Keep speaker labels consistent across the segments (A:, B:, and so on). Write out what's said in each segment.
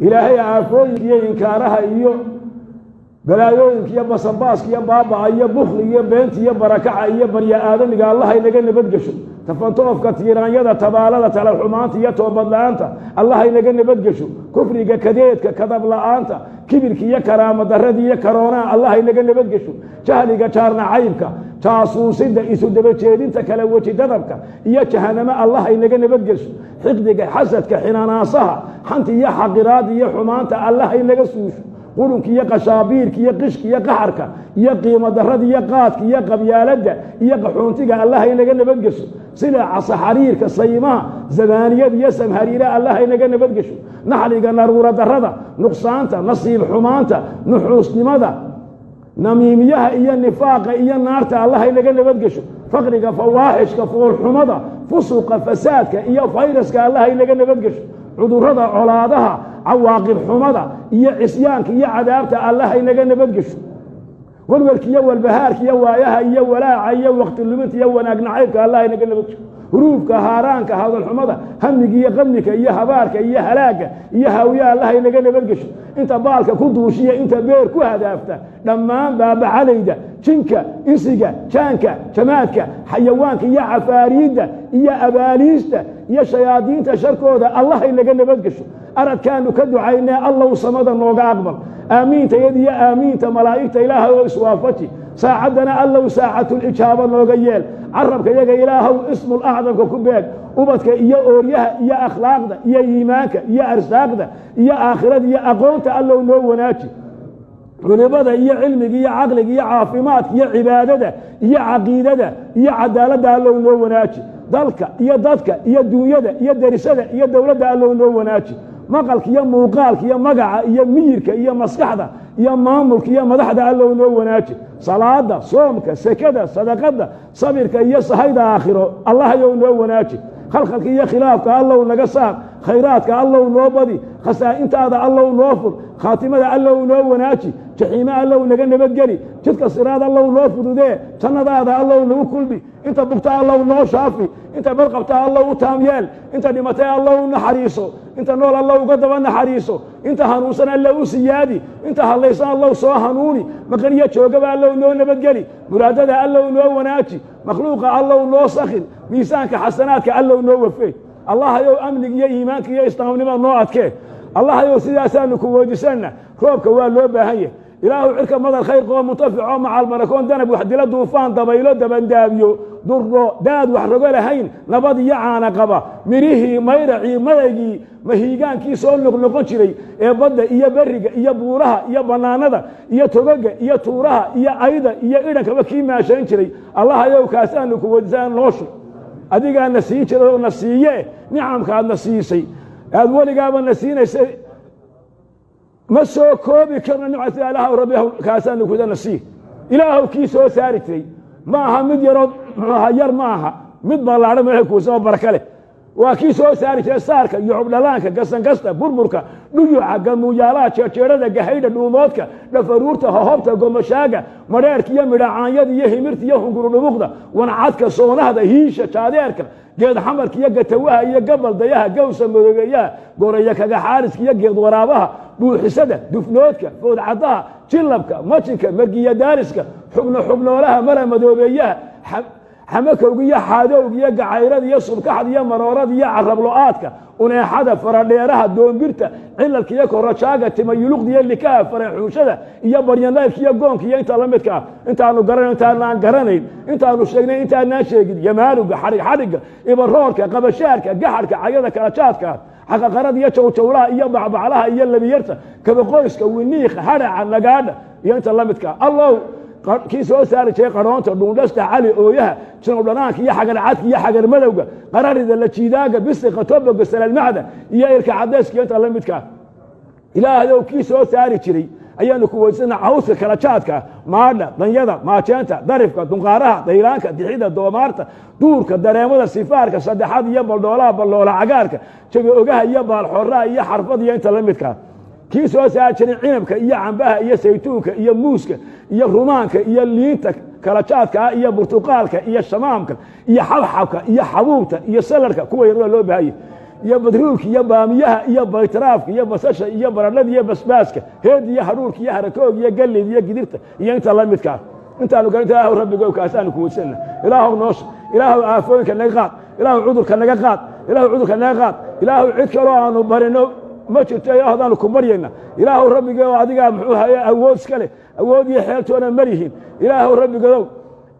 A: Ilaahay aafooyinka iyo inkaaraha iyo balaayooyinka iyo basanbaaska iyo baaba'a iyo bukliga iyo beenta iyo barakaca iyo barya aadamiga Allah inaga nabadgesho. Tafantoofka, tiiraanyada, tabaalada, talaxumaanta iyo toobadla-aanta Allah inaga nabadgesho. Kufriga, kadeedka, kadab la-aanta, kibirka iyo karaamo darada iyo karoonaha Allah inaga nabadgesho. Jahliga, jaarnacaybka, jaasuusida, isu dabajeedinta, kala weji dadabka iyo jahanamo Allah inaga nabadgesho. Xiqdiga, xasadka, xinanaasaha, xanta iyo xaqiraada iyo xumaanta Allah inaga suusho. Qurunka iyo qashaabiirka iyo qishka iyo qaxarka iyo qiimo darada iyo qaadka iyo qabyaaladda iyo qaxoontiga Allah inaga nabadgesho. Sida casaxariirka, saymaha, zamaaniyada iyo samhariira Allah inaga nabadgesho. Naxliga, naruura darada, nuqsaanta, nasiib xumaanta, nuxuusnimada, namiimiyaha iyo nifaaqa iyo naarta Allah inaga nabadgesho. Faqriga, fawaaxishka, foolxumada, fusuqa, fasaadka iyo fayraska Allah inaga nabadgesho. Cudurrada, colaadaha, cawaaqib xumada iyo cisyaanka iyo cadaabta Allah inaga nabadgesho. Walwalka iyo walbahaarka iyo waayaha iyo walaaca iyo wakti luminta iyo wanaag nacaybka Allah inaga nabadgesho. Huruufka, haaraanka, hadalxumada, hamiga iyo qamnika iyo habaarka iyo halaagga iyo haawiyaha Allah inaga nabadgesho. Inta baalka ku duushiya, inta beer ku hadaafta, dhammaan baabacalayda, jinka, insiga, jaanka, jamaadka, xayawaanka iyo cafaariidda iyo abaaliista iyo shayaadiinta sharkooda Allah inaga nabadgesho. Aradkaanu ka ducaynee, Allow samada nooga aqbal. Aamiintayad iyo aamiinta malaa'igta Ilaahay oo iswaafaji. Saacaddana Allow saacatulijaaba nooga yeel. Carabka yaga Ilaahow ismul acdamka ku beeg. Ubadka iyo ooryaha iyo akhlaaqda iyo iimaanka iyo arsaaqda iyo aakhirada iyo aqoonta Allow noo wanaaji. Culimada iyo cilmiga iyo caqliga iyo caafimaadka iyo cibaadada iyo caqiidada iyo cadaaladda Allow noo wanaaji. Dalka iyo dadka iyo duunyada iyo derisada iyo dowladda Allow noo wanaaji. Maqalka iyo muuqaalka iyo magaca iyo miyirka iyo maskaxda iyo maamulka iyo madaxda Allow noo wanaaji. Salaada, soomka, sekada, sadaqada, sabirka iyo sahayda aakhiro Allahayow noo wanaaji. Khalkhalka iyo khilaafka Allow naga saar. Khayraadka Allow noo badi. Khasaa'intaada Allow noo fur. Khaatimada Allow noo wanaaji. Jaxiime Allow naga nabadgeli. Jidka siraad Allow noo fududee. Jannadaada Allow nagu kulmi. Inta bugta Allow noo shaafi. Inta badqabta Allow u taam yeel. Inta dhimatay Allow u naxariiso. Inta nool Allow uga daba naxariiso. Inta hanuunsan Allow u siyaadi. Inta hadlaysan Allow soo hanuuni. Maqaniyo joogaba Allow noo nabadgeli. Muraadada Allow noo wanaaji. Makhluuqa Allow noo sakhin. Miisaanka xasanaadka Allow noo wafee. Allahayow amniga iyo iimaanka iyo islaamnimada noo adkee. Allahayow sidaasaanu ku weydisanna. Roobka waa loo baahan yahay. Ilaahu cirka madar khayr qoo muntaficoo macalbarakoon, danab waxdilo, duufaan, dabaylo, dabandaabiyo, duro, daad wax rogo lahayn, nabad iyo caana qaba, mirihii, mayracii, madaygii, mahiigaankii soo noqnoqon jiray ee badda iyo beriga iyo buuraha iyo bannaanada iyo togaga iyo tuuraha iyo ayda iyo idhankaba kii maashayn jiray, Allahayow kaasaanu ku weydiisana nooshu. Adigaana siin jiray oo na siiye nicamkaadna siisay, aad weligaaba na siinaysay, ma soo koobi karno nimcata. Ilaah rabbi, kaasaanu kudana sii. Ilaahow kii soo saari jiray ma aha mid yaroo, muxuu ahaa, yar ma aha, mid ballaadhan meesha kuusoo baraka leh. Waa kii soo saari jiray saarka iyo cubdhalaanka, gasankasta, burburka, dhuyuca, gamuuyaalaha, jeejeedhada, gahaydha, dhuumoodka, dhafaruurta, hohobta, gomashaaga, madheerka iyo midhacaanyada iyo himirta iyo hungurudhumuqda, wancadka, soonahda, hiisha, jaadeerka, geed xamarka iyo gatawaha iyo gabaldayaha, gawsa madoobeeyaha, goreya kagaxaariska iyo geed waraabaha, buuxisada, dufnoodka, foodcadaha, jilabka, majinka, margiya daariska, xubno xubnoolaha, mara madoobeeyaha, xamakowga iyo xaadowga iyo gacayrada iyo subkaxda iyo maroorada iyo carablo-aadka, uneexada, faradheeraha, doombirta, cilalka iyo korajaaga, timayuluqda iyo likaha, faraxuushada iyo baryanaylka iyo goonka iyo inta la midka ah, intaanu garanayn, intaanaan garanayn, intaanu sheegnay, intaanaan sheegin, yamaanuga, xadhig xadhigga, ibaroorka, qabashaarka, gaxadhka, cayada kala jaadka ah, xaqaqarada iyo jawjawlaha iyo bacbaclaha iyo labiyarta, kabaqoyska, winiikha, hadhaca, nagaadha iyo inta la midka ah. Allow kii soo saari jiray qaroonta, dhuundhasta, cali ooyaha, jinowdhanaanka iyo xagarcadka iyo xagar madowga, qararida, lajiidaaga, bisiqa, toboga, salalmacda iyo ilka cadayska iyo inta la midkaa. Ilaahayow kii soo saari jiray ayaanu ku weysana cawska kala jaadka, maadha, danyada, maajeenta, darifka, dunqaaraha, daylaanka, dixida, doomaarta, duurka, dareemada, sifaarka, saddexad iyo baldhoolaha, baldhoola cagaarka, jabi ogaha iyo baalxoraha iyo xarfada iyo inta la midkaa. Kii soo saari jiray cinabka iyo cambaha iyo saytuunka iyo muuska iyo rumaanka iyo liinta kala jaadkaa iyo burtuqaalka iyo shamaamka iyo xabxabka iyo xabuubta iyo salarka, kuwa yar waa loo baahanya. Iyo badruulka iyo baamiyaha iyo baytaraafka iyo basasha iyo baradhada iyo basbaaska, heed iyo hadhuurka iyo harakoog iyo galleyda iyo gidirta iyo inta la midkaa. Intaanu garinta, Ilaahu Rabbigow, kaasaanu kuweysanna. Ilaahow noosha, Ilaahow aafooyinka naga qaad, Ilaahu cudurka naga qaad, Ilaahu cudurka naga qaad. Ilaahu cid kaloo aanu barino ma jirto, Ilaahu adaanu ku baryayna. Ilaahow Rabbigow, adigaa muxuu haye awood iska leh, awood iyo xeeltoona ma lihin. Ilaahow Rabbigow,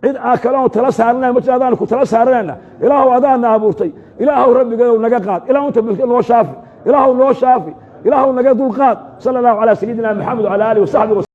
A: cid aa kaloon tala saaranaya ma jiro, adaanu ku tala saaranayna. Ilaahow adaana abuurtay, Ilaahow Rabbigow naga qaad. Ilaahu inta noo shaafi, Ilaahow noo shaafi, Ilaahow naga dulqaad. Sala Allahu calaa sayidina Maxamed wcala aalihi wasaxbi.